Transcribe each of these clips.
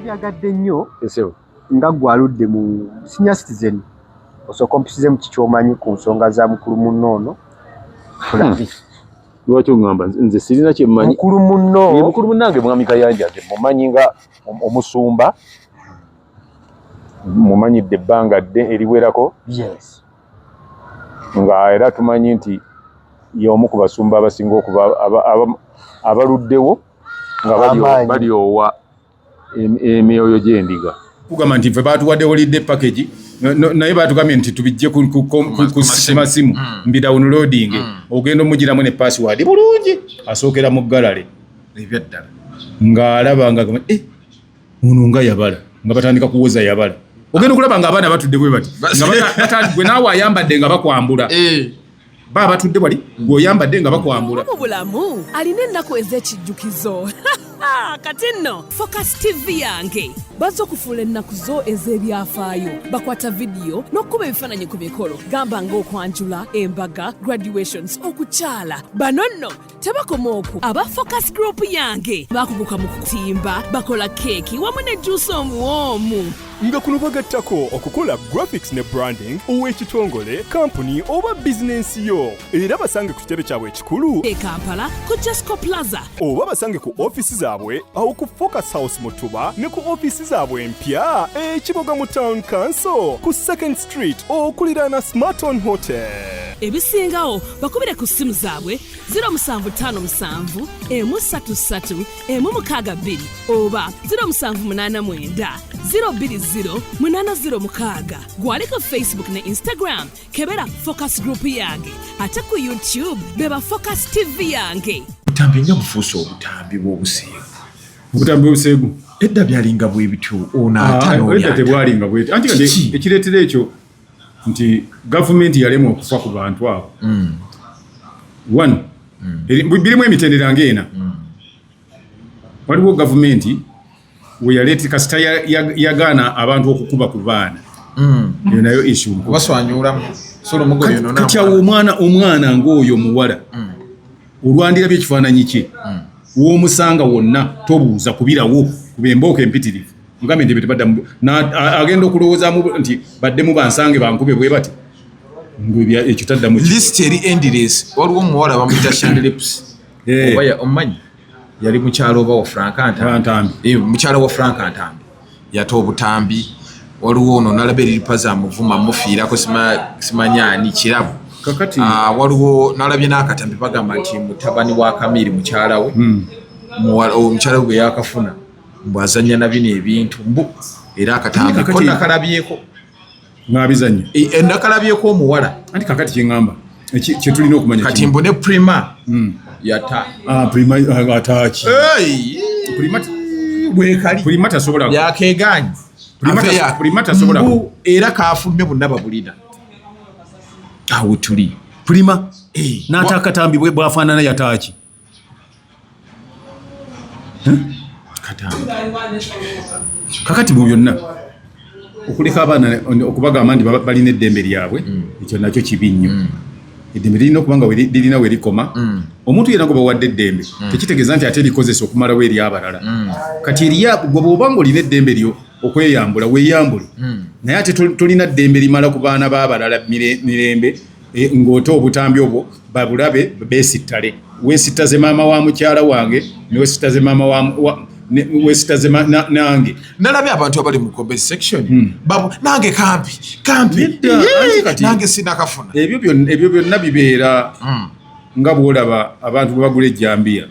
Nandyagadde nnyo Esebo. Nga ggwe aludde mu senior citizen, osooka ompisize mu kikyomanyi ku nsonga za mukulu munno ono, tulabe. Lwaki oŋŋamba nze sirina kye mmanyi? Mukulu munno. Ye mukulu munnange Mwami Kayanja, nze mumanyi nga omusumba, mumanyidde ebbanga dde eriwerako. Nga era tumanyi nti y'omu ku basumba abasinga okuba abaluddewo nga Amaanyi. balyowa emyoyo gy'endiga. Kugamba nti ffe batuwadde holiday package, naye batugambye nti tubijje ku masimu mbi downloading. Ogenda omugiramu ne password bulungi, asookera mu gallery. Ebyaddala. Ng'alaba nga agamba, "Eh, ono nga yabala," nga batandika kuwoza yabala. Ogenda okulaba nga abaana batudde bwe bati. Nga gwe naawe ayambadde nga bakwambula. Ba batudde wali, gweoyambadde nga bakwambula. Mu bulamu alina ennaku ez'ekijjukizo. Kati nno Focus TV yange bazza okufuula ennaku zo ez'ebyafaayo. Bakwata vidiyo n'okukuba ebifaananyi ku mikolo, gamba ng'okwanjula, embaga, graduations, okukyala. Bano nno tebakoma okwo. Aba Focus Group yange bakuguka mu kutimba, bakola keeki wamu ne juusi omuwoomu. Nga kuno bagattako okukola graphics ne branding ow'ekitongole, kampuni oba bizinensi yo. Era basange ku kitebe kyabwe ekikulu e Kampala ku Jasco Plaza, oba basange ku ofiisi zaabwe awo ku Focus House Mutuba, ne ku ofiisi zaabwe empya e Kiboga mu Town Council ku Second Street okuliraana Smarton Hotel. Ebisingawo bakubire ku ssimu zaabwe 0757 133 162 oba 0789 020 806. Gwali ku Facebook ne Instagram, kebera Focus Group yange, ate ku YouTube beba Focus TV yange. Obutambi nga bufuuse obutambi bw'obuseegu. Obutambi bw'obuseegu. Edda byalinga bwe bityo, ono ata Ah, n'oli edda ata. Tebwalinga bweti. Anti kati Kiki? ekireetera ekyo nti gavumenti yalemwa okufa ku bantu abo. One, birimu emitendera ng'ena. Waliwo gavumenti we yaleeta kasita yagaana abantu okukuba ku baana. Eyo nayo issue nkulu. Baswanyulamu so omugoye ono. Kati awo omwana ng'oyo muwala olwandirabye ekifaananyi kye, w'omusanga wonna tobuuza, kubirawo kuba embooko empitirivu. Mugambe nti ebyo tebaddamu. Agenda okulowoozaamu nti baddemu bansange bankube bwe bati. Ekyo taddamu. List eri endless. Waliwo omuwala bamuyita Shandlips. Oba omumanyi, yali mukyalo oba wa Frank Ntambi. Ntambi. Eh, mukyalo wa Frank Ntambi yata obutambi. Waliwo ono nalaba eriripaza amuvuma mufiirako, simanya ani kirabo. Kakati Ah, waliwo nalabye n'akatambi bagamba nti mutabani wa Kamiri, mukyala we, omukyala we gwe yakafuna, mbu azanya na bino ebintu, mbu era akatambi ko nakalabyeko. Mwabizanya. Eh, eh, nakalabyeko omuwala. Anti kakati kyeŋŋamba kyetulina okumanya Kati kimu. Mbu ne Prima yata. Ah, Prima, ah, ataaki. Hey! Prima bwekali. Prima tasobola. Yakeganye. Prima tasobola. Mbu era kafulumye bonna babulina awo tuli. Prima Eh, n'ate akatambi bwafaanana yataaki. Katambi. Kakati mu byonna, okuleka abaana okubagamba nti balina eddembe lyabwe, ekyo nakyo kibi nnyo. Eddembe lirina okuba nga lirina we likoma. Omuntu yenna gwe bawadde eddembe, tekitegeeza nti ate likozesa okumalawo eri abalala. Kati eriya gwe bw'oba nga olina eddembe lyo okweyambula, weeyambule, naye ate tolina ddembe limala ku baana b'abalala mirembe, ng'ote obutambi obwo babulabe beesittale. Weesittaze maama wa mukyala wange, newesittaze maama wa, wesittaze nange. Nalabye abantu abali mu comment section babu nange kampi kampi. Nedda, Yee, anti kati nange sinakafuna. Ebyo byonna bibeera nga bw'olaba abantu bwe bagula ejjambiya.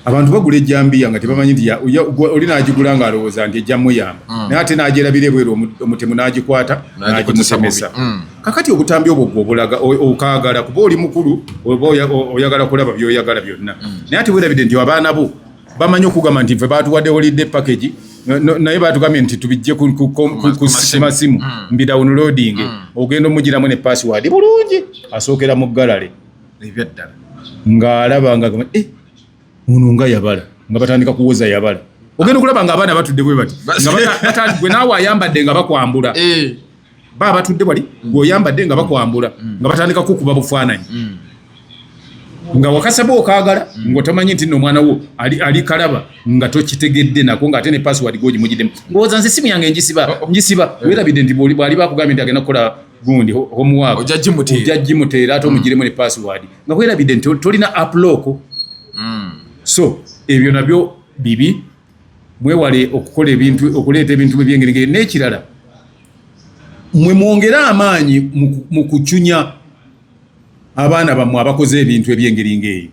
Abantu bagula ejjambiya nga tebamanyi nti oli n'agigula ng'alowooza nti ejja muyamba, naye ate n'agyerabira ebweru, omutemu n'agikwata N'agikozesa n'agimutemesa. bubi. Kakati obutambi obwo gwe obulaga okaagala kuba oli mukulu oba oyagala kulaba by'oyagala byonna, naye ate weerabidde nti abaana bo bamanyi okugamba nti ffe batuwadde holiday package, naye batugambye nti tubijje ku masimu mbi downloading. Ogenda omugiramu ne password bulungi, asookera mu gallery. Ebyaddala. Ng'alaba nga agamba, "Eh, ono nga yabala," nga batandika kuwoza yabala. Ogenda okulaba nga abaana batudde bwe bati. Nga gwe naawe ayambadde nga bakwambula. Ba batudde wali, gweoyambadde nga bakwambula, nga batandika kukuba bufaananyi. Nga wakasaba okaagala ng'otamanyi nti nno omwana wo ali kalaba nga tokitegedde nako, ng'ate ne password gw'ogimugiddemu. Ng'owooza nze simu yange njisiba njisiba, weerabidde nti bw'aliba akugambye nti agenda kukola gundi homework, Ojja gimuteera. Ojja gimuteera ate omugiremu ne password, nga weerabidde nti tolina app lock. So ebyo nabyo bibi, mwewale okukola ebintu, okuleeta ebintu ebyengeri ngeri. N'ekirala, mwe mwongere amaanyi mu kucunya abaana bammwe abakoze ebintu ebyengeri ng'eyo.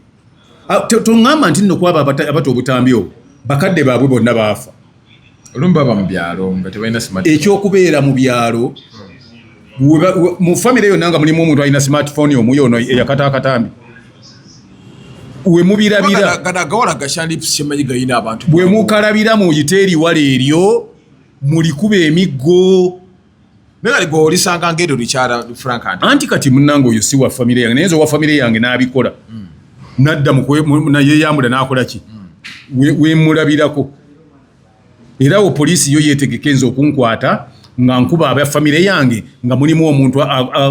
Toŋŋamba nti nno kwabo abata obutambi obwo bakadde baabwe bonna baafa. Olumu baba mu byalo nga tebalina smart. Ekyokubeera mu byalo, mu famire yonna nga mulimu omuntu alina smartphone omuyo ono eyakata akatambi, we mubirabira. Gano agawala gashandips kyemanyi gayina abantu. Bwe mukalabira muyite eriwala eryo, mulikuba emiggo. Naye kati gwe olisanga ng'eryo likyala Frank nti Anti kati munnange, oyo si wa famire yange, naye nze owa famire yange n'abikola nadda nayeyambula n'akola ki, wemulabirako. Era awo poliisi yo yeetegeke nze okunkwata nga nkuba aba famire yange nga mulimu omuntu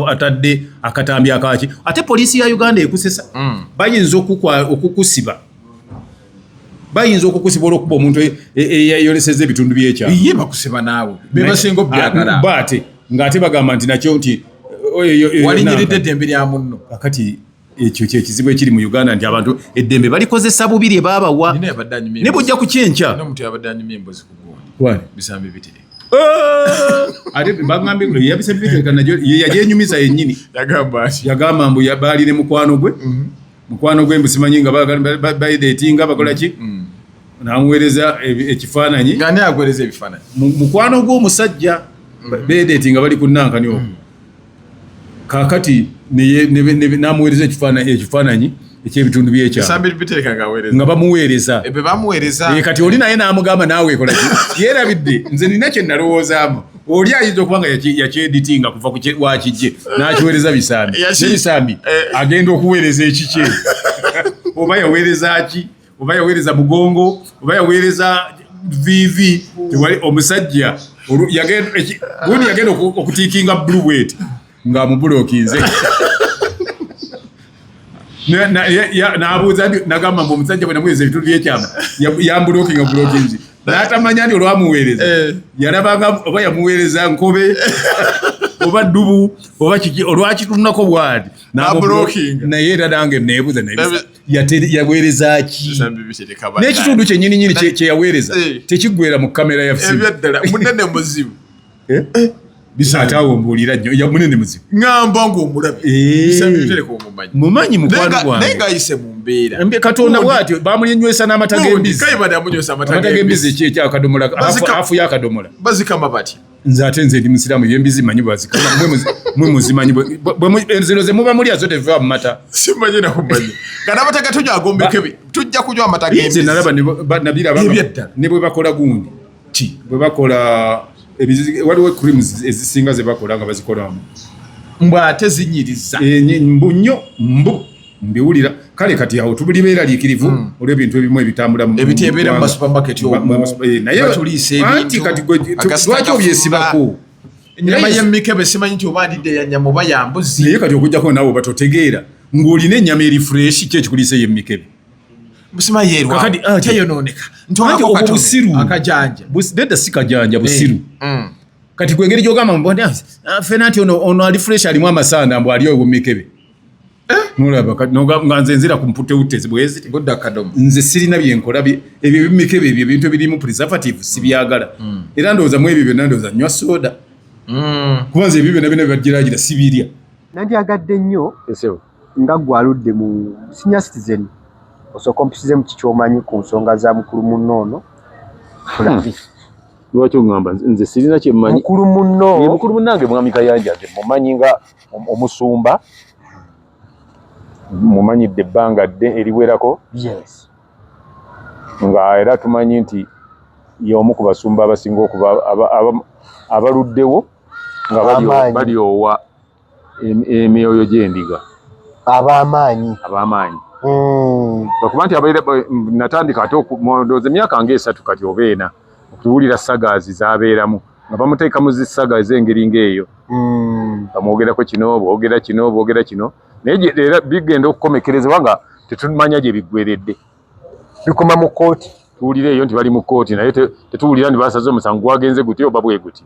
atadde akatambi akaki. Ate poliisi ya Uganda ekusesa, bayinza okukusiba, bayinza okukusiba olwokuba omuntu eyolesezza ebitundu byekyalo. Ye bakusiba naawe, bebasinga obyagala. Baate ng'ate bagamba nti nakyo nti Walinyiridde eddembe lya munno. Kakati ekyo kyekizibu ekiri mu Uganda, nti abantu eddembe balikozesa bubi lye baabawa. Nina yabadde anyumya Ne bujja ku kyenkya. Nina omuntu yabadde anyumya emboozi ku gundi. Wani? Bisambi bitire. Ate bagambye yabise bitereka najo, ye yagyenyumiza yennyini. Yagamba ati Yagamba mbu baali ne mukwano gwe, mukwano gwe mbu simanyi nga badetinga bakola ki, namuweereza ekifaananyi. Nga ani agwereza ebifaananyi? Mukwano gw'omusajja, bedetinga bali ku nankani okwo. Kakati namuweereza ekifaananyi ekyebitundu byekyalo. Bisambi bitereka nga aweereza. Nga bamuweereza. Ebyo bamuweereza. Eh, kati oli naye n'amugamba naawe ekola ki, yeerabidde nze nina kye nalowoozaamu, oli ayinza okuba nga yakyeditinga kuva ku wakijje n'akiweereza Bisambi. Ne Bisambi agenda okuweereza ekikye, oba yaweereza ki, oba yaweereza mugongo, oba yaweereza vivi, tewali. Omusajja gundi yagenda okutiikinga blue bweti ng'amubulokinze. N'abuuza nti, nagamba mbu omusajja bwe namuweereza ebitundu byekyama yambulokinga bulokinzi, n'atamanya nti olwamuweereza yalabanga oba yamuweereza nkobe oba ddubu oba kiki, olwakitunako bwati. N'abulokinga. Naye era nange neebuuza naye yaweereza ki? Bisambi bitereka bannange. N'ekitundu kyennyini nyini kye yaweereza tekiggwera mu kamera ya simu. Ebyaddala munene muzibu. Ate awo mbuulira nnyo, ya munene muzibu. Ŋŋamba ng'omulabi. Bisambi bitereka omumanyi. Mumanyi, mukwano Naye gwange. Ng'ayise mu mbeera. Katonda bw'atyo bamunywesa n'amata g'embizi. Kayibanda yamunywesa amata Amata g'embizi. g'embizi. Eki ekyakadomola, hafu y'akadomola. Bazikama batya? Nze ate nze ndi musiraamu, ebyembizi manyi bwazikama, mwe muzimanyi zino ze muba mulya zo teviva mu mata. Simanyi nakumanyi nga n'amata gatunywa agombekebe, tujja kunywa amata Nze g'embizi. nalaba nabiraba Ebyaddala. Ne bwe bakola gundi Ki? Bwe bakola waliwo creams ezisinga ze bakola nga bazikolamu. Mbw ate zinyiriza. Eh, mbu nnyo, mbu mbiwulira. Kale kati awo tubuli beeraliikirivu olw'ebintu ebimu ebitambula Ebiteebeera mu ggwanga. masupamaketi omwo, Naye batuliisa anti ebintu, kati gwe agasita lwaki gafumba. obyesibako? Ennyama y'emikebe simanyi nti oba ndidde ya nnyama oba ya mbuzi. Naye kati okujjako naawe oba totegeera ng'olina ennyama eri fresh, ki ekikuliisa ey'emmikebe? Simanyi yerwa. Kakati, Teyonooneka. Anti Ntwalako obwo katono. busiru. Akajanja. Nedda, si kajanja, busiru. Kati gwe engeri gyogamba mbu, "Ah, ffena nti ono ali fresh alimu amasanda," mbu ali owo mikebe. Nolaba kati nga nze nzira ku mputewutezi bweziti. Godda kadomo. Nze sirina byenkola ebyo ebimikebe, ebyo ebintu ebirimu preservative sibyagala. Era ndowooza mu ebyo byonna ndowooza nywa soda, kuba nze ebyo byonna byonna bibagiragira sibirya. Nandyagadde nnyo Esebo. nga gwe aludde mu senior citizen, osooka ompisize mu kikyomanyi ku nsonga za mukulu munno ono, tulabe. Lwaki oŋŋamba nze sirina kyemmanyi? Mukulu munno. Ye mukulu munnange Mwami Kayanja nze mumanyi nga omusumba, mumanyidde ebbanga dde eriwerako, nga era tumanyi nti y'omu ku basumba abasinga okuba abaluddewo nga Ab'amaanyi. balyowa emyoyo gy'endiga. Ab'amaanyi. Ab'amaanyi. Lwakuba nti abaire natandika ate ndowooza emyaka ng'esatu kati oba ena okuwulira sagaazi z'abeeramu nga bamuteeka mu zi saga ez'engeri ng'eyo, bamwogerako kino, boogera kino, boogera kino, naye era bigenda okukomekerezebwa nga Tetumanya gye biggweredde. Bikoma mu kkooti. Tuwulira eyo nti bali mu kkooti, naye tetuwulira nti basaze omusango gwagenze guti oba bwe guti.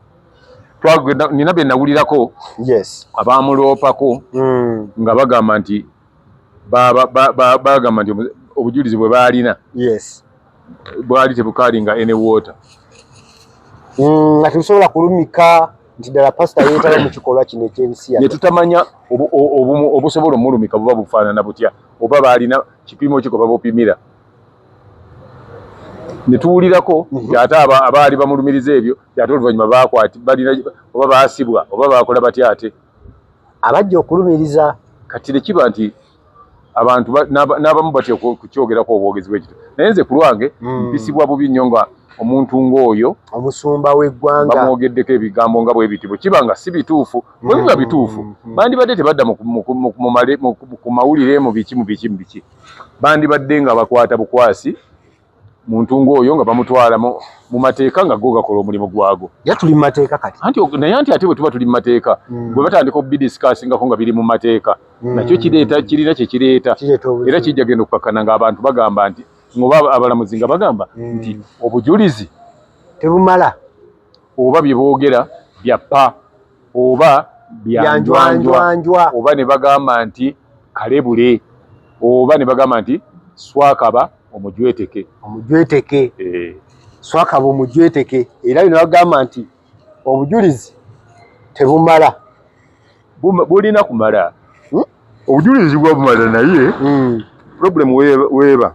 Nina bye nawulirako abamuloopako nga bagamba nti bagamba nti obujulizi bwe baalina bwali tebukaali nga any water. Nga tebusobola kulumika nti ddala pasita yeetaba mu kikolwa kino eky'ebisiyaga. Ne tutamanya obusobola omulumika buba bufaanana butya, oba baalina kipimo ki kwe babupimira. Ne tuwulirako nti ate abaali bamulumiriza ebyo, ate oluvannyuma bakwati balina oba baasibwa oba baakola batya ate abajja okulumiriza. Kati ne kiba nti abantu n'abamu batya kukyogerako obwogezi bwekito, naye nze ku lwange mpisibwa bubi nnyo nga omuntu ng'oyo omusumba w'eggwanga bamwogeddeko ebigambo nga bwe biti, bwe kiba nga si bituufu. Bwe biba bituufu, bandibadde tebadda ku mawulire mu biki mu biki mu biki, bandibadde nga bakwata bukwasi muntu ng'oyo nga bamutwala mu mateeka nga go gakola omulimu gwago. Ya tuli mu mateeka kati. Anti naye anti ate bwe tuba tuli mu mateeka, bwe batandika okubidiscusingako nga biri mu mateeka, nakyo kireeta, kirina kye kireeta, era kijja genda okukakkana ng'abantu bagamba nti ngoba abalamuzi nga bagamba nti obujulizi tebumala, oba bye boogera bya ppa oba bya njwanjwa, oba ne bagamba nti kalebule, oba ne bagamba nti swakaba omujweteke. Omujweteke. Swakaba omujweteke. Era bino bagamba nti obujulizi tebumala. Bulina kumala. Obujulizi bwa bumala, naye problem weeba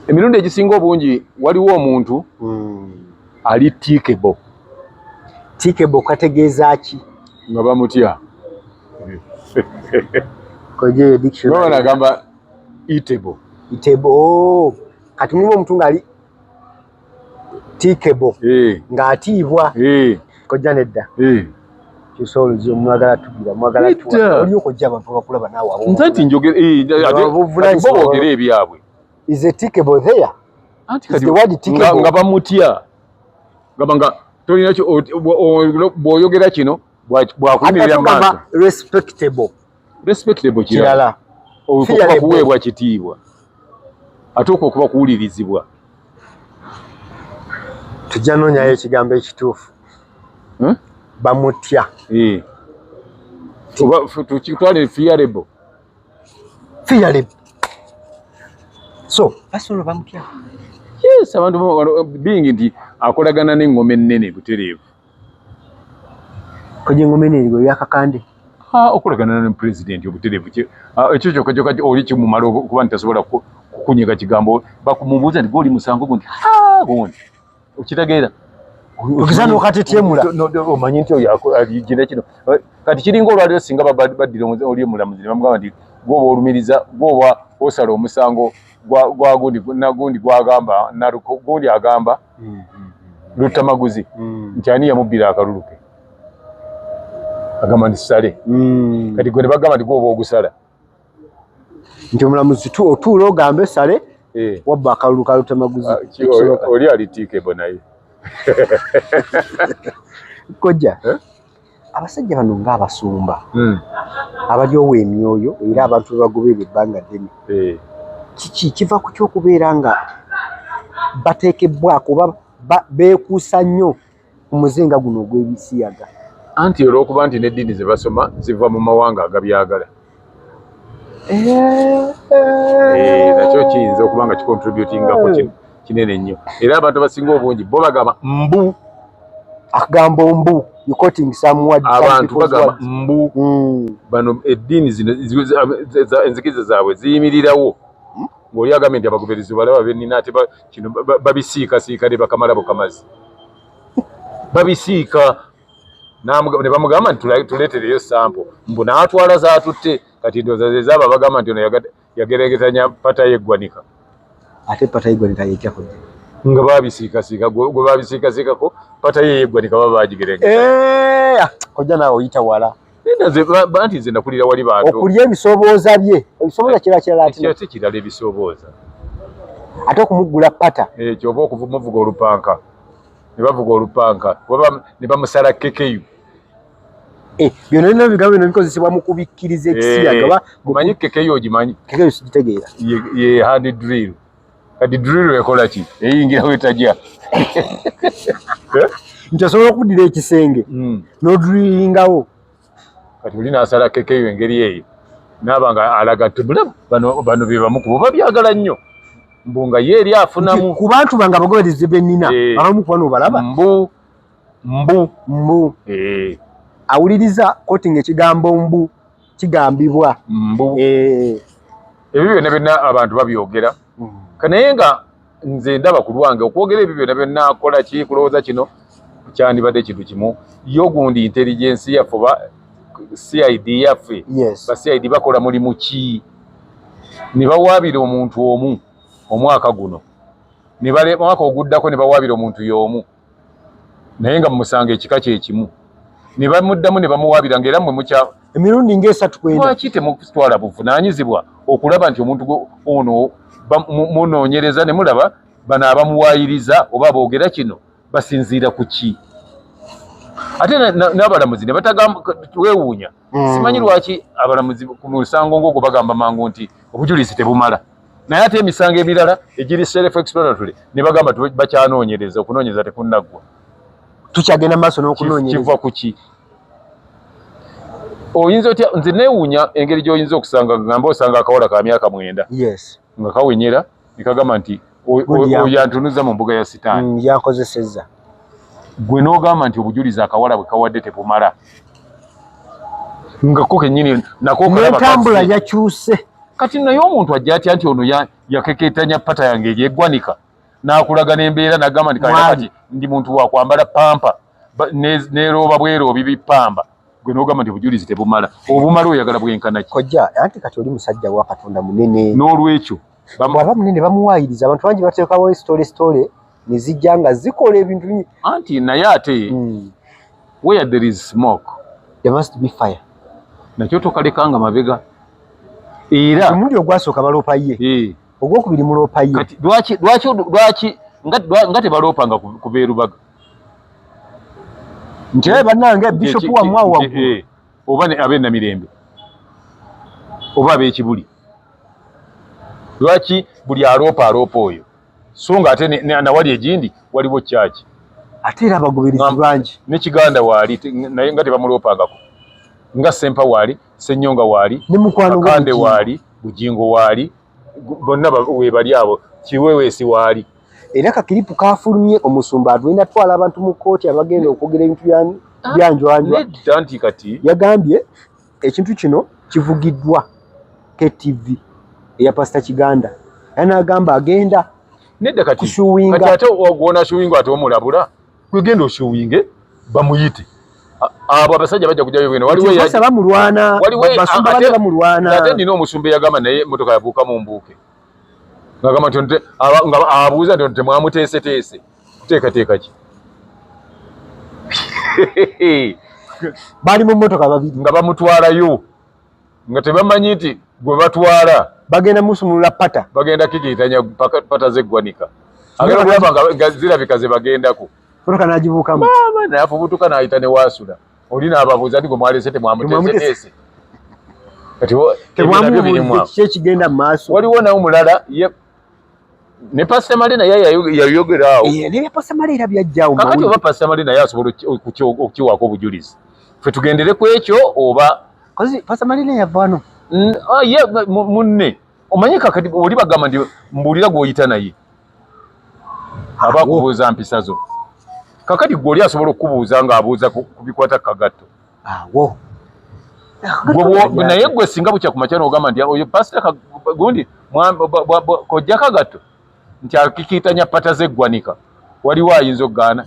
emirundi egisinga obungi waliwo omuntu ali tikebo. Tikebo kategeeza ki? Nga bamutya. Nagamba itebo. Itebo. Oh. Kati mulimu omuntu ng'ali tikebo ng'atiibwa. Kojja nedda. Kyusa oluzungu, mwagala tugira, mwagala tuwa. Oli okojja abantu bakulaba naawe abo. Nze nti njogera ate bo boogere ebyabwe. Is a tikebo there? Anti kati nga bamutya. Gamba nga tolina bw'oyogera kino bwakuyimirira maaso. Respectable. Respectable kirala. Okuba kuweebwa kitiibwa. Ate okwo okuba kuwulirizibwa. Tujja noonyayo ekigambo ekituufu. Bamutya. Tukitwale fearable. Fearable. So, basobola bamutya. Yes, abantu bingi nti akolagana n'engoma ennene butereevu. Koje engoma ennene gwe yakakande. Okolagana ne pulezidenti obutereevu ekyo kyokka kyokka oli kimumala okuba nti tasobola kukunyega kigambo, bakumubuuza nti gw'oli musango gundi gundi okitegeera. Ogeza n'okatetyemula. Omanyi nti oyo gina kino. Kati kiringa olwaliro singa baddira oli omulamuzi ne bamugamba nti gw'oba olumiriza, gw'oba osala omusango gwa gundi nagundi gwagamba gundi agamba Luttamaguzi nti ani yamubbira akalulu ke, agamba nti sale. Kati gwe ne bagamba nti gw'oba ogusala nti omulamuzi otuula ogambe sale wabba akalulu ka Luttamaguzi. Oli ali tiikebo naye. Kojja, abasajja bano ng'abasumba abalyowa emyoyo era abantu bebagoberera ebbanga ddene, kiki kiva ku ky'okubeera nga bateekebwako oba beekuusa nnyo ku muzinga guno ogw'ebisiyaga? Anti olw'okuba nti n'eddiini ze basoma ziva mu mawanga agabyagala. Nakyo kiyinza okuba nga kicontributingako kinene nnyo. Era abantu abasinga obungi bo bagamba mbu. Akagambo mbu, you quoting some words. Abantu bagamba mbu bano eddiini zino enzikiriza zaabwe ziyimirirawo. Ng'oli agambye nti abagoberezi balaba bennina ate kino babisiikasiika ne bakamala bukamazi. Babisiika ne bamugamba nti tuleetereyo sample, mbu n'atwala zaatutte. Kati ndowooza ze zaabo abagamba nti ono yageregetanya pata y'eggwanika. Ate pata y'eggwanika yejja kujja. Nga babisiikasiika, gwe babisiikasiikako pata ye y'eggwanika baba bagigerengeta. Kojja naawe oyita wala. Anti nze nakulira wali bantu. Okulya ebisoobooza bye, ebisoobooza kirala kirala ate. Ekyo kirala ebisoobooza. Ate okumuggula pata. Ekyo oba okumuvuga olupanka. Ne bavuga olupanka, ne bamusala kekeyu. Byonna byonna ebigambo bino bikozesebwa mu kubikkiriza ekisiyaga oba omanyi kekeyo ogimanyi? Kekeyo sigitegeera. Ye hand drill. Kati drill ekola ki? Eyingira wetajja. Nti osobola okuddira ekisenge n'odrillingawo. Kati oli n'asala kekeyo engeri eyo n'aba nga alaga nti bulaba bano be bamu ku bo babyagala nnyo, mbu nga ye eri afunamu ku bantu bange abagoberezi be nnina, abamu ku bano obalaba. Mbu mbu mbu. Awuliriza koti ng'ekigambo mbu kigambibwa mbu. Ebyo byonna byonna abantu babyogera. Naye nga nze ndaba ku lwange okwogera ebyo byonna byonna akola ki kulowooza kino kyandibadde kintu kimu. Yo gundi intelligence yaffe oba CID yaffe, ba CID bakola mulimu ki? Ne bawaabira omuntu omu omwaka guno, ne omwaka oguddako ne bawaabira omuntu y'omu, naye nga mumusanga ekika kye kimu, ne bamuddamu ne bamuwaabira ng'era mmwe mukya emirundi ng'esatu kwenda. Lwaki temutwala buvunaanyizibwa okulaba nti omuntu ono munoonyereza ne mulaba bano abamuwaayiriza oba boogera kino basinziira ku ki? Ate n'abalamuzi ne batagamba, weewuunya. Simanyi lwaki abalamuzi ku musango ng'ogwo bagamba mangu nti obujulizi tebumala, naye ate emisango emirala egiri self explanatory ne bagamba bakyanoonyereza, okunoonyereza tekunnaggwa, tukyagenda maaso n'okunoonyereza. Kiva ku ki? Oyinza otya? Nze neewuunya engeri gy'oyinza okusanga, ngamba osanga akawala ka myaka 9 nga kawenyera ne kagamba nti oyo antunuza mu mbuga ya sitaani, yankozesezza. Gwe n'ogamba nti obujulizi akawala bwe kawadde tebumala, nga ko kennyini nako n'entambula yakyuse. Kati naye omuntu ajja atya nti ono yakeketanya pata yange ery'eggwanika n'akulaga n'embeera n'agamba nti kati ndi muntu wa kwambala pampa nerooba bweroobi bipamba, gwe n'ogamba nti obujulizi tebumala. Obumala oyagala bwenkana ki? Kojja, anti kati oli musajja wa Katonda munene. N'olwekyo bw'aba munene bamuwaayiriza, abantu bangi bateekawo story story ne zijja nga zikola ebintu bingi. Anti naye ate where there is smoke there must be fire. Nakyo tokalekanga mabega. Era omulundi ogwasooka baloopa ye, ogwokubiri muloopa ye. Kati lwaki nga tebaloopanga ku beerubaga? Nti bannange Bishop wammwe awo waggulu, oba ab'e Namirembe oba ab'Ekibuli, lwaki buli aloopa aloopa oyo? So nga ate nawali egindi waliwo kyaki, ate era abagoberezi bangi. Ne Kiganda waali, naye nga tebamuloopangako, nga Sempa waali, Senyonga waali, ne mukwano Kakande waali, Bugingo waali, bonna webali abo, Kiweweesi waali. Era ka clip kafulumye, omusumba agenda twala abantu mu kkooti abagenda okwogera ebintu byanjwanjwa. Nedda, nti kati yagambye ekintu kino kivugiddwa KTV eya Pasita Kiganda, era n'agamba agenda Nedda, kati kusuinga. Kati ate gwona suinga, ate omulabula gwegenda osuinge bamuyite. Abo abasajja bajja kujjayo bwino. Waliwo bamulwana, basumba bane bamulwana. Ate nina omusumba eyagamba naye emotoka yabuuka mu mbuuke, ngagamba nti nga abuuza nti temwamuteeseteese kuteekateeka ki? Bali mu mmotoka babiri. Nga bamutwalayo nga tebamanyi nti gwe batwala bagenda musumulula pata. Bagenda kikiitanya pata z'eggwanika, agenda okulaba nga zirabika ze bagendako. Motoka n'agibuukamu. Maama nafubutuka n'ayita ne waasula oli n'ababuuza nti gwe mwalese temwamuteeseteese? Kati ebyo birimu awo. Kiki ekigenda mu maaso? Waliwo nawe omulala ye ne Pasita Male naye yayogera awo. Nebya Pasita Male era byajjawo. Kakati oba Pasita Male naye asobola okukiwaako obujulizi, ffe tugendere ku ekyo oba Pasita Male naye yava wano. Ye munne omanyi kakati oli bagamba nti mbuulira gw'oyita naye aba akubuuza mpisa zo. Kakati gwe oli asobola okukubuuza ng'abuuza ku bikwata kagatto. Awo naye gwe singa bukya ku makya n'ogamba nti oyo pasita gundi kojja kagatto nti akikiitanya pata z'eggwanika, waliwo ayinza okugaana?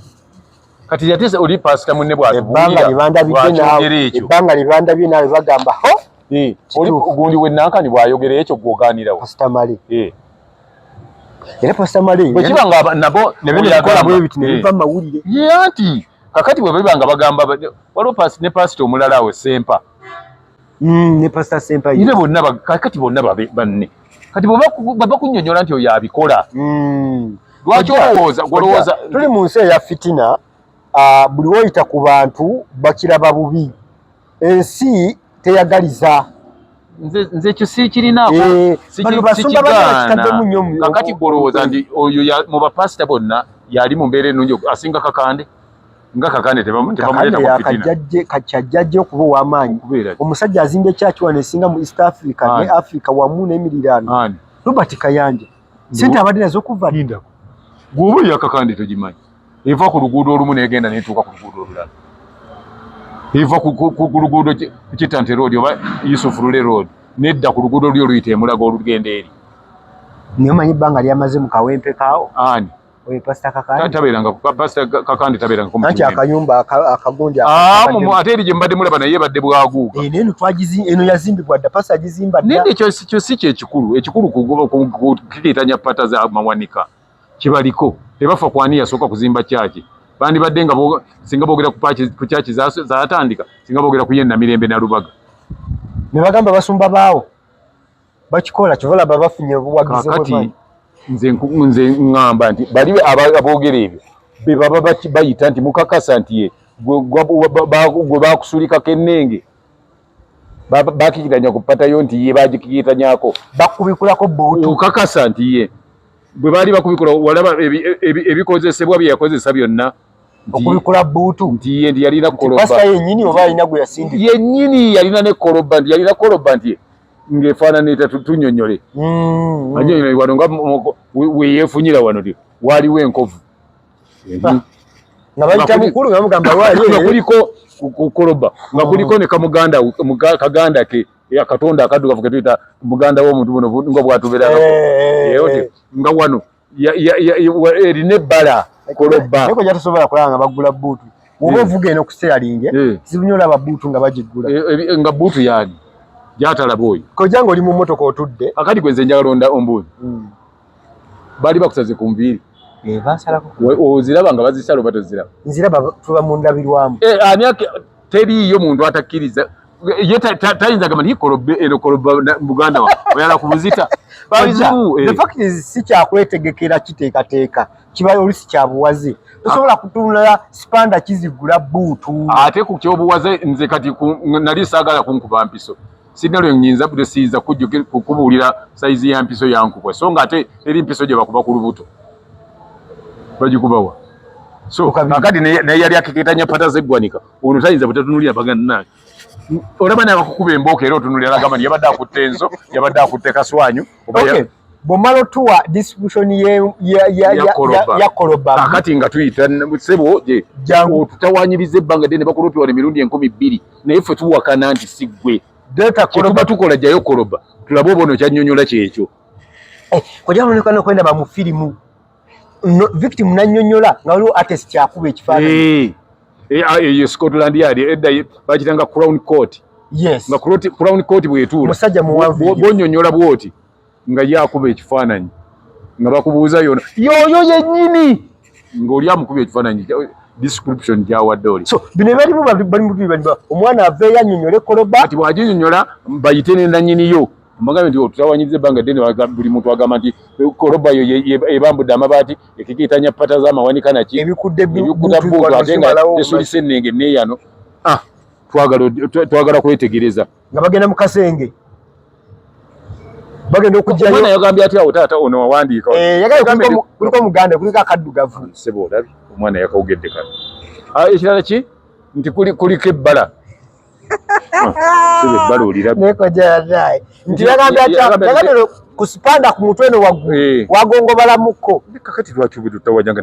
Kati ate oli pasita munne bw'atubuulira ekyo, ebbanga libandabye naawe bagamba ho. Oli gundi wenankani bw'ayogera ekyo gwogaanirawo? Pasita Male, era Pasita Male bwe kiba nga nabo nebikola bwe biti ne biva mu mawulire. Ye anti kakati bwe biba nga bagamba waliwo ne pasita omulala awo Sempa. Ne Pasita Sempa. Ye bonna kakati bonna babe banne. Kati bwe bakunnyonnyola nti oyo abikola, lwaki olowooza golowooza? Tuli mu nsi eya fitina, buli woyita ku bantu bakiraba bubi. Ensi teyagaliza. Nze ekyo sikirinaako. Eh, bano basumba banne nnyo. Kakati gw'olowooza nti oyo mu bapasita bonna yali mu mbeera ennungi asinga Kakande? Nga Kakande tebamuleeta ku fitina. Kakyajjajja okuba ow'amaanyi. Omusajja azimba ekyaki wano esinga mu East Africa ne Africa wamu n'emiriraano. Robert Kayanja. Sente abadde nazo kuva dda. Gw'oba eya Kakande togimanyi. Eva ku luguudo olumu n'egenda n'etuuka ku luguudo olulala. Eva ku luguudo Kitante Road oba Yusuf Lule Road nedda ku luguudo luli oluyita Emulago olugenda eri. Naye omanyi ebbanga lyamaze mu kawempe kaawo? Ani? Oyo Pastor Kakande. Tabeeranga Pastor Kakande tabeeranga ku Anti akayumba akagundi ate eri gye mbadde mulaba naye badde bwaguuga. Eno eno yazimbibwa dda, Pastor agizimba dda. Naye ekyo si kye kikulu, ekikulu kukiitanya pata za mawanika. Kibaliko tebafa kwani yasooka kuzimba kyaki bandibadde nga singa boogera ku kyaki zaatandika singa boogera ku ye Namirembe na Lubaga ne bagamba basumba baawo bakikola kyova olaba bafunye obuwagizi. Kakati nze ŋŋamba nti bali aboogera ebyo be baba bayita nti mukakasa nti ye gwe bakusulikako ennenge bakikitanya ku patayo nti ye bagikikitanyako bakubikulako buutu okakasa nti ye bwe baali bakubikula walaba ebikozesebwa bye yakozesa byonna okubikula buutu nti ye nti yalina koloba pastor yennyini oba alina gwe yasindika yennyini yalina ne koloba nti yalina koloba nti ng'efaanana eta tunnyonnyole annyonnyole wano nga weyeefunyira wano ti waaliwo enkovu nga bayita mukulu nga bamugamba lwali nga kuliko koloba nga kuliko ne kamuganda kaganda ke Katonda akaddugavu ke tuyita muganda w'omuntu buno nga bwatubeerangako nga wano erina ebbala koloba. Naye kojja tosobola kulaba nga bagula bbuutu bw'oba ovuga eno ku steering kizibu nnyo olaba bbuutu nga bagigula nga bbuutu yaani gyatalaba oyo kojja ng'oli mu mmotoka otudde. Akati gwe nze njagala onda ombuuzi baali bakusaze ku nviiri oziraba nga bazisala oba toziraba? Nziraba tuba mu ndabirwamu. Ani teriiyo muntu atakkiriza ye tayinza gamba nti eno koloba muganda wa oyala kubuzita. The fact is si kyakwetegekera kiteekateeka kiba olusi kya buwaze tosobola kutunula sipanda kizigula bbuutu. Ate ku kyobuwaze nze kati nali saagala kunkuba mpiso sirina lwe nnyinza siyinza kukubuulira sayizi ya mpiso yankubwa so nga ate eri mpiso gye bakuba ku lubuto bagikubawa so kakati naye yali akeketanya pata z'eggwanika ono tayinza butatunulira baganda olaba n'abakukuba embooko era otunulira agamba nti yabadde akutte enzo yabadde akutte kaswanyu. Bw'omala otuwa distribution ya koloba kakati nga tuyita ssebo otutawanyiriza ebbanga ddene bakulopya wano emirundi 2000 naye ffe tuwakana nti si ggwe kyetuba tukola jjayo koloba tulabe oba ono kyannyonnyola kyekyo. Kojja bonekana okwenda mu firimu victim nannyonnyola nga waliwo artist akuba ekifaananyi. Eyo Scotland Yard edda bagitanga Crown Court. Yes. Nga Crown Court bw'etuula musajja muwanvu bw'onnyonnyola bw'oti nga ye akuba ekifaananyi nga bakubuuza yona yoyo yennyini ng'oli amukubye ekifaananyi description gyawadde oli. So bino balimu bali omwana aveeyo annyonnyole koloba kati bw'aginnyonnyola bayite ne nannyiniyo Mugambe nti otutawanyiriza ebbanga ddene buli muntu agamba nti koloba yo ebambudde amabaati ekikiitanya pata z'amawanika naki ebikudde bbuutu ate nga tesulisa ennenge neeyano. Twagala kwetegereza nga bagenda mu kasenge bagenda okujjayo. Omwana yagambye atya awo taata ono wawandiika? Yagambye kuliko omuganda kuliko akaddugavu. Ssebo olabye omwana yakawugedde kano. Ekirala ki nti kuliko ebbala. Nti yagambye atya yagambye ku sipanda ku mutwe eno waggulu wagongobalamuko. Kakati lwaki obututawanyanga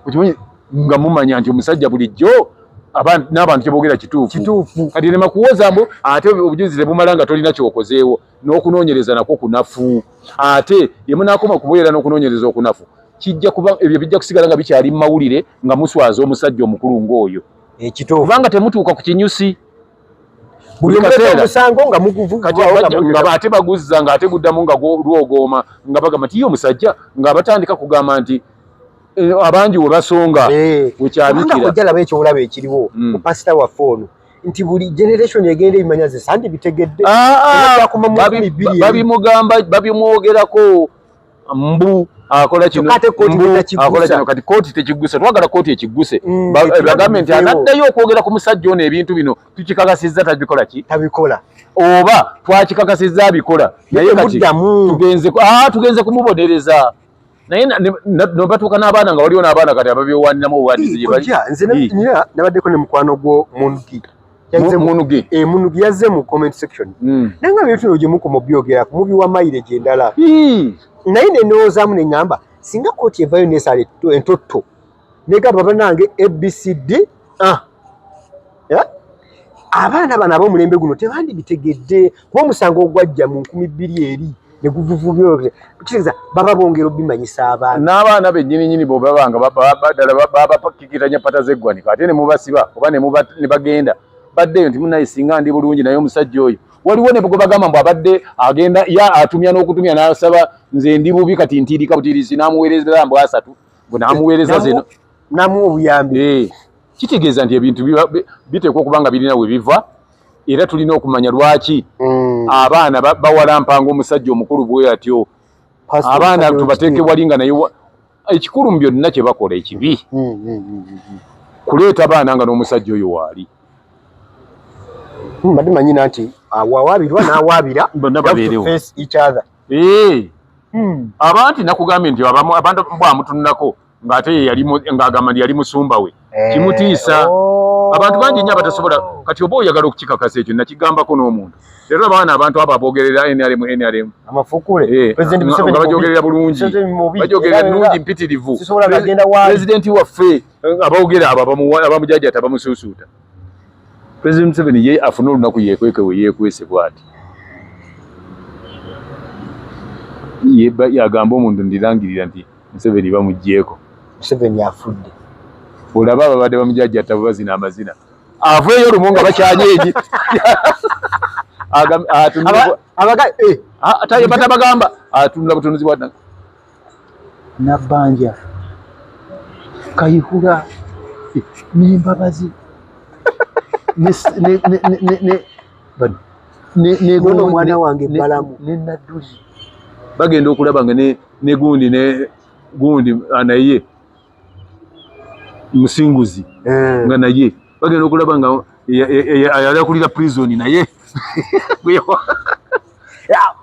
okimanyi nga mumanya nti omusajja bulijjo n'abantu kyeboogera kituufu kati lema kuwoza mbu ate obujulizi tebumala nga tolina kyokozeewo n'okunoonyereza nakwo kunafu ate ye munaakoma kubeera n'okunoonyereza okunafu kijja kuba ebyo bijja kusigala nga bikyali mu mawulire nga muswaza omusajja omukulu ng'oyo ekituufu kubanga temutuuka ku kinyusi buli kaseera omusango nga muguvu nga ate baguzza nga ate guddamu nga lwogooma nga bagamba nti ye omusajja nga batandika kugamba nti abangi we basonga wekyabikira. Ojja laba ekyobulabe ekiriwo ku pasita waffe ono nti buli generation egenda ebimanya ze sandi bitegedde babimugamba babimwogerako. Mbu akola kino, akola kino, kati kooti tekigusa. Twagala kooti ekiguse, bagambe nti anaddayo okwogera ku musajja ono, ebintu bino tukikakasizza tabikola ki tabikola, oba twakikakasizza abikola, naye kati tugenze kumubonereza. Naye nobatuuka n'abaana nga waliwo n'abaana kati ababyewaniramu obuwandizi gye bali. Nze nabaddeko ne mukwano gwo Munugi. Munugi. Munugi yazze mu comment section, naye nga bintu bino gye mukoma obyogerako mubiwa mileage endala, naye nendowoozaamu ne ŋŋamba singa kooti evayo nesala entotto negamba bannange ABCD, abaana bano ab'omulembe guno tebandibitegedde, kuba omusango ogwajja mu 2000 eri ne guvuvubyo kitegeeza baba bongera obimanyisa abaana. N'abaana bennyini nyini bwebabanga ddala babapakikitanya pata z'eggwanika, ate ne mubasiba oba ne bagenda baddeyo nti munaye singa ndi bulungi, naye omusajja oyo waliwo ne bwe bagamba mbu abadde agenda ya atumya n'okutumya n'asaba nze ndi bubi kati ntiirika butiirisi, n'amuweereza mbu 3 bwe n'amuweereza zino namuwa obuyambi. Kitegeeza nti ebintu biteekwa okuba nga birina we biva, era tulina okumanya lwaki abaana bawalampanga omusajja omukulu bwe atyo. Abaana tubateeke wali nga naye ekikulu mu byonna kye bakola ekibi kuleeta baana nga n'omusajja oyo waali. Mbadde manyina nti awawaabirwa n'awaabira bonna babeerewo face each other. Abantu nakugambye nti abantu bwamutunulako ng'ate yali ng'agamba nti yali musumba we, kimutiisa. Abantu bangi nnyo abatasobola. Kati oba oyagala okukikakasa ekyo nakigambako n'omuntu leero, abaana abantu abo aboogerera NRM NRM amafukule nga bajogerera bulungi, bajogerera nnungi mpitirivu, pulezidenti waffe aboogera abo abamujajata bamusuusuuta. President Museveni ye afune olunaku yekweke we yekwese bw'ati, yagamba omuntu ndirangirira nti Museveni bamuggyeeko, Museveni afudde. Olaba ababadde bamujajjata bwe bazina amazina, aveeyo lumu nga bakyanyeegi batabagamba atunula butunuzi bwa Nabbanja, Kayihura n'Embabazi omwana wange Balamu ne Nadduli, bagenda okulaba nga ne gundi ne gundi naye Musinguzi nga naye bagenda okulaba nga yali akulira prison naye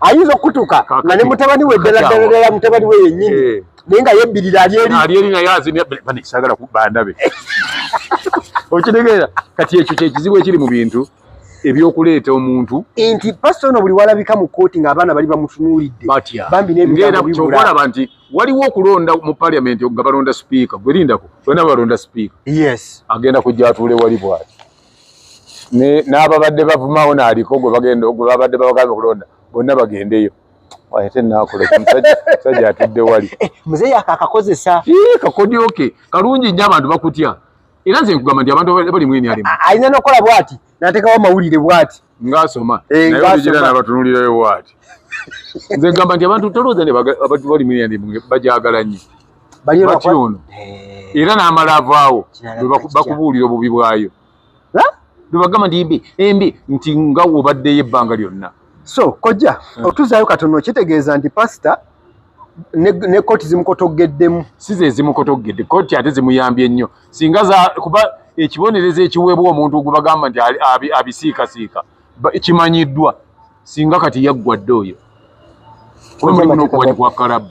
ayinza okutuka nga ne mutabani we ddala ddala ddala mutabani we yennyini, naye nga yebbirira ali eri ali eri naye azimya bane saagala bandabe. Okitegeera? Kati ekyo kyekizibu ekiri mu bintu ebyokuleeta omuntu nti pastor ono buli walabika mu kkooti ng'abaana bali bamutunuulidde batya bambi n'ebigambo bibula. Olaba nti waliwo okulonda mu parliament nga balonda sipiika, gwe lindako bonna balonda sipiika. Agenda kujja atuule wali bwati n'ababadde bavumawo n'aliko gwe bagenda gwe babadde babagambye okulonda bonna bagendeyo, ate naakola musajja atudde wali. Muzeeyi ako akakozesa. Kakodyo ke kalungi nnyo, abantu bakutya, era nze nkugamba nti abantu bali mu NRM ayinza n'okukola bw'ati n'ateekawo amawulire bw'ati ng'asoma, naye olugira n'abatunulirayo bw'ati. Nze ngamba nti abantu tolowooza nti abantu bali mu NRM bajagala nnyo batya ono, era n'amala avaawo bakubuulira obubi bwayo, lwebagamba nti embi embi nti nga wobaddeyo ebbanga lyonna. So kojja otuzaayo katono, kitegeeza nti pasita ne kooti zimukotogeddemu? Si ze zimukotoggedde, kooti ate zimuyambye nnyo singa kuba ekibonerezo ekiweebwa omuntu gwe bagamba nti abisiikasiika kimanyiddwa, singa kati yaggwa dde oyo kuba mulimu n'okuwani kwa kalabba.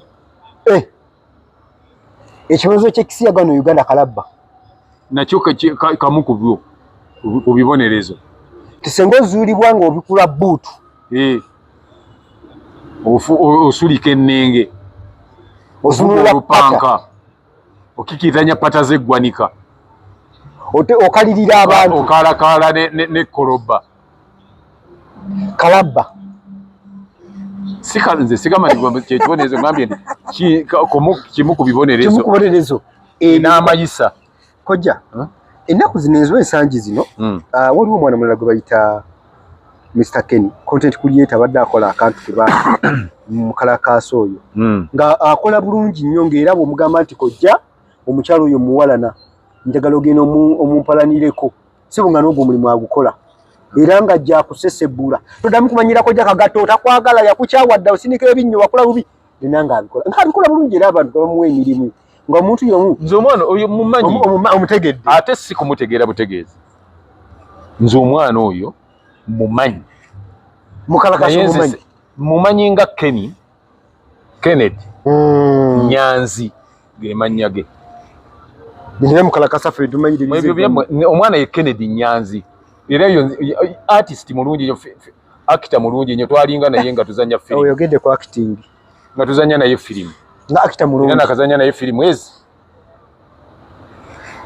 Ekibonerezo ky'ekisiyaga no Uganda kalabba. Nakyo kamu ku byo ku bibonerezo. Tisenga ozuulibwa ng'obikula buutu, osulika ennenge, ozunula olupanka, okikirizanya pata z'eggwanika, okalirira abantu, okalakaala ne koloba. Kalabba. Nze sigamba nti kyekibonerezo, ngambye nti kimu ku bibonerezo. Kimu ku bibonerezo. N'amayisa. Kojja, ennaku zino enzo ensangi zino waliwo omwana mulala gwe bayita Mr Kenny, content creator, abadde akola akantu ke mukalakaasi oyo, nga akola bulungi nnyo, ng'era bw'omugamba nti kojja omukyalo oyo muwalana njagala ogenda omumpalanireko sibo, nga n'ogwo omulimu agukola, era nga ajja akusesebbula, toddamu kumanyira kojja kagato otakwagala yakukyawa dda, osinika ebinnyo, wakola bubi. Nina ng'abikola ng'abikola bulungi era abantu bamuwa emirimu ng'omuntu y'omu. Nze omwana oyo mumanyi. Omutegedde. Ate si kumutegeera butegeezi, nze omwana oyo mumanyi. Mukalakasa omumanyi. Mumanyi nga Kenny Kennedy Nyanzi ge mannya ge. Nina mukalakasa ffe tumanyi. Omwana ye Kennedy Nyanzi, era yo artist mulungi nnyo, actor mulungi nnyo, twalinga naye nga tuzanya firimu. Oyogedde ku acting. Nga tuzanya naye firimu. Nga actor mulungi. Era nakazanya naye firimu ezi.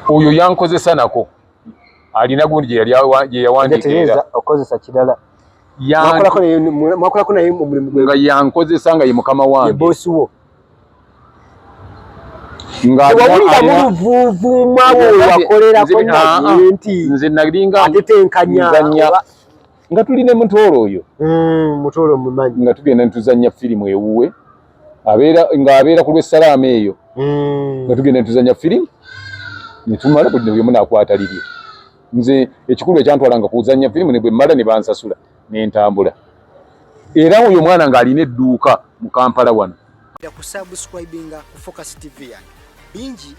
Oyo yankozesa nako. Alina gundi gye yawandiika era. Okozesa kirala. Mwakolako naye omulimu gwe. Nga yankozesa nga ye mukama wange. Ye boss wo. Wawulira mu luvuuvuuma wo wakolerako naye nti nze nalinga atetenkanya nga tuli ne Mutooro oyo. Mutooro mumanyi. Nga tugenda ntuzannya firimu ewuwe, abeera ng'abeera ku lw'essalaama eyo. Nga tugenda ntuzannya firimu ne tumala buli omu n'akwata lirye. Nze ekikulu ekyantwalanga kuzannya firimu ne bwe mmala ne bansasula ne ntambula. Era oyo omwana ng'alina edduuka mu Kampala wano. Kusubscribinga ku Focus TV yange bingi.